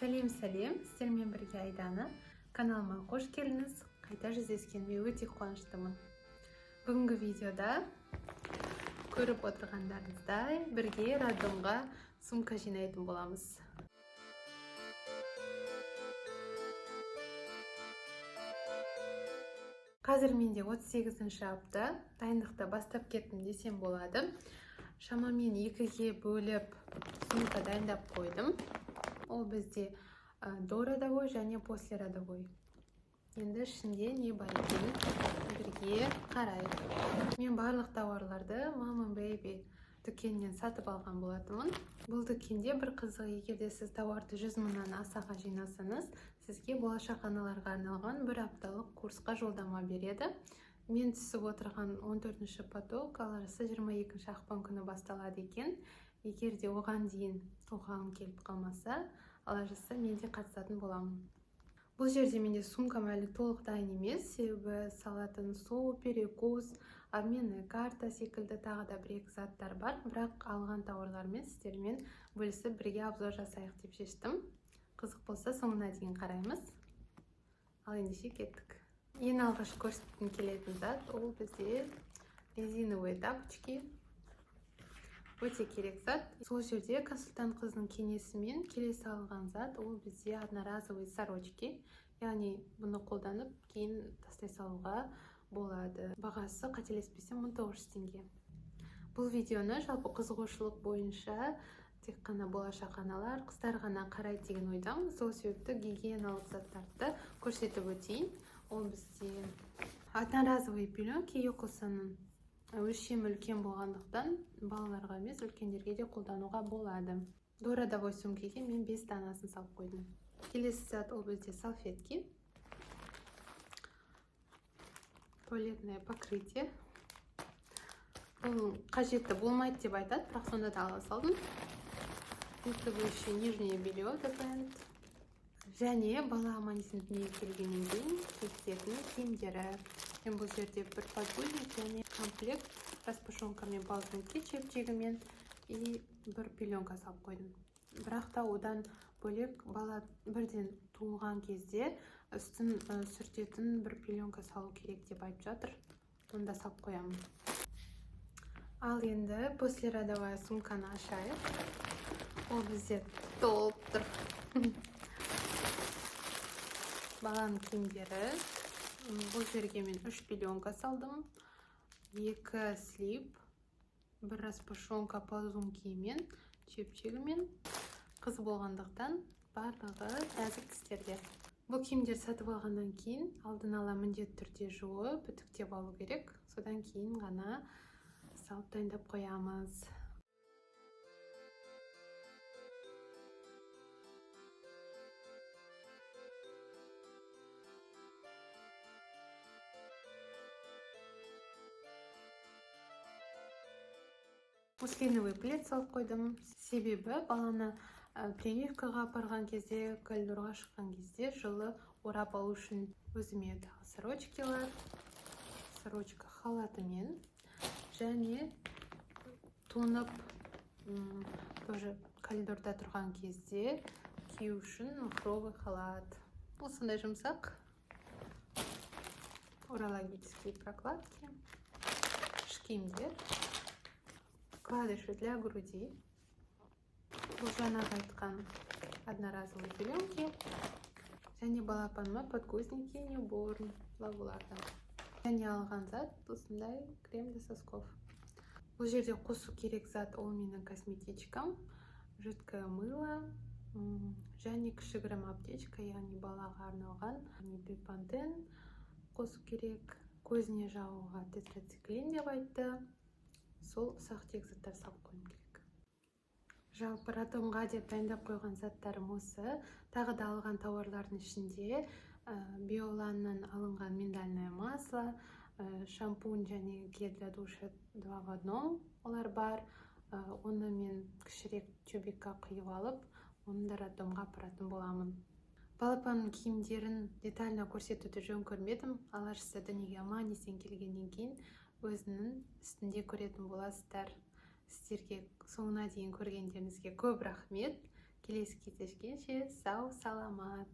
Сәлем, сәлем! Сіздермен бірге Айдана. Каналыма қош келдіңіз! Қайта жүздескеніме өте қуаныштымын. Бүгінгі видеода көріп отырғандарыңыздай, бірге роддомға сумка жинайтын боламыз. Қазір менде 38 апта, дайындықты бастап кеттім десем болады. Шамамен екіге бөліп сумка дайындап қойдым. Ол бізде дородовой және послеродовой. Енді ішінде не бар екенін бірге қарайық. Мен барлық тауарларды Mama Baby дүкенінен сатып алған болатынмын. Бұл дүкенде бір қызығы, егер де сіз тауарды 100 мыңнан асаға жинасаңыз, сізге болашақ аналарға арналған бір апталық курсқа жолдама береді. Мен түсіп отырған 14 поток, Алла жазса, 22 ақпан күні басталады екен. Егер де оған дейін толғағым келіп қалмаса, Алла жазса, мен де қатысатын боламын. Бұл жерде менде сумкам әлі толық дайын емес, себебі салатын су, перекус, обменная карта секілді тағы да бір екі заттар бар. Бірақ алған тауарлармен сіздермен бөлісіп, бірге обзор жасайық деп шештім. Қызық болса, соңына дейін қараймыз. Ал ендеше кеттік. Ең алғаш көрсеткім келетін зат ол бізде резиновые тапочки. Өте керек зат. Сол жерде консультант қыздың кеңесімен келесі алған зат ол бізде одноразовые сорочки, яғни бұны қолданып, кейін тастай салуға болады. Бағасы, қателеспесем, 1900 теңге. Бұл видеоны жалпы қызығушылық бойынша тек қана болашақ аналар, қыздар ғана қарайды деген ойдамын. Сол себепті гигиеналық заттарды көрсетіп өтейін. Ол бізде одноразовые пеленки Йокосаның. Өлшемі үлкен болғандықтан, балаларға емес, үлкендерге де қолдануға болады. Дородовой сөмкеге мен бес данасын салып қойдым. Келесі зат ол бізде салфетки, туалетное покрытие. Бұл қажетті болмайды деп айтады, бірақ сонда да ала салдым. Укладывающее нижнее белье Дпнд және бала аман есен дүниеге келгеннен кейін кигізетін киімдері. Мен бұл жерде бір подгузник және комплект распашонкамен, ползунки, чепчигімен и бір пеленка салып қойдым. Бірақ та одан бөлек бала бірден туылған кезде үстін сүртетін бір пеленка салу керек деп айтып жатыр, оны да салып қоямын. Ал енді послеродовая сумканы ашайық. Ол бізде толып тұр. Баланың киімдері. Бұл жерге мен үш пеленка салдым, екі слип, бір распашонка ползункимен, чепчигімен. Қыз болғандықтан, барлығы нәзік түстерде. Бұл киімдерді сатып алғаннан кейін алдын ала міндетті түрде жуып, үтіктеп алу керек. Содан кейін ғана салып дайындап қоямыз. Муслиновый плед салып қойдым, себебі баланы прививкаға апарған кезде, коридорға шыққан кезде жылы орап алу үшін. Өзіме тағы сорочкилар, сорочка халатымен және тоңып тоже коридорда тұрған кезде кию үшін махровый халат. Бұл сондай жұмсақ. Урологические прокладки, іш киімдер, вкладыши для груди, бұл жаңағы айтқан одноразовые пеленки және балапаныма подгузники Ньюборн Лавулардан. Және алған зат осындай крем для сосков. Бұл жерде қосу керек зат ол менің косметичкам, жидкое мыло және кішігірім аптечка, яғни балаға арналған Бепантен қосу керек, көзіне жағуға тетрациклин деп айтты. Сол ұсақ түйек заттар салып қоюым керек. Жалпы роддомға деп дайындап қойған заттарым осы. Тағы да алған тауарлардың ішінде Биоланнан алынған миндальное масло, шампунь және гель для душа два в одном, олар бар. Оны мен кішірек тюбикқа құйып алып, оны да роддомға апаратын боламын. Балапанның киімдерін детально көрсетуді жөн көрмедім. Алла жазса, дүниеге аман есен келгеннен кейін өзінің үстінде көретін боласыздар. Сіздерге соңына дейін көргендеріңізге көп рахмет. Келесі. Келесі кездескенше сау саламат.